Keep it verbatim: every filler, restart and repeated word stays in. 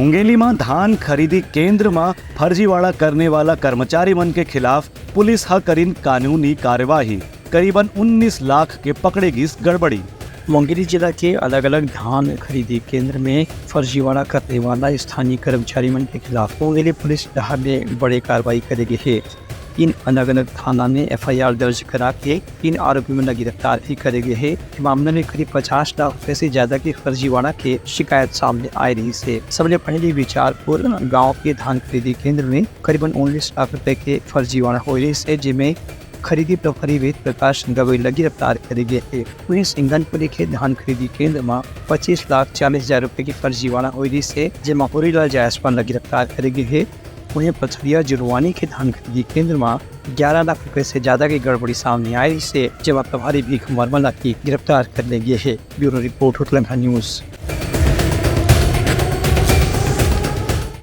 मुंगेली म धान खरीदी केंद्र म फर्जीवाड़ा करने वाला कर्मचारी मन के खिलाफ पुलिस ह करिन कानूनी कार्यवाही। करीबन उन्नीस लाख के पकड़े गिस गड़बड़ी। मुंगेली जिला के अलग-अलग धान खरीदी केंद्र में फर्जीवाड़ा करने वाला स्थानीय कर्मचारी मन के खिलाफ मुंगेली पुलिस डहार ले बड़े कार्रवाई करे गे हे। तीन अलग-अलग थाना में एफआईआर दर्ज करा के तीन आरोपी मन ला गिरफ्तार भी करे गे हे। मामला में करीब पचास लाख रुपए से ज्यादा के फर्जीवाड़ा के शिकायत सामने आए रहिस हे। सबले पहले बिचारपुर गांव के धान खरीदी केंद्र में करीबन उन्नीस लाख रुपए के फर्जीवाड़ा होए रहिस हे, जेमे खरीदी प्रभारी वेद प्रकाश गवई ला गिरफ्तार करे गे हे। वहीं सिंगनपुरी के धान खरीदी केंद्र म पच्चीस लाख चालीस हजार रुपए के फर्जीवाड़ा होए रहिस हे, जेमा होरीलाल जायसवाल ला गिरफ्तार करे गे हे। वहीं पथरिया जुरवानी के धान खरीदी केंद्र म ग्यारह लाख रुपए से ज्यादा के गड़बड़ी सामने आए रहिस हे, जेमा प्रभारी भीख वर्मा ला भी गिरफ्तार कर ले गे हे। Bureau report, Utlangha news.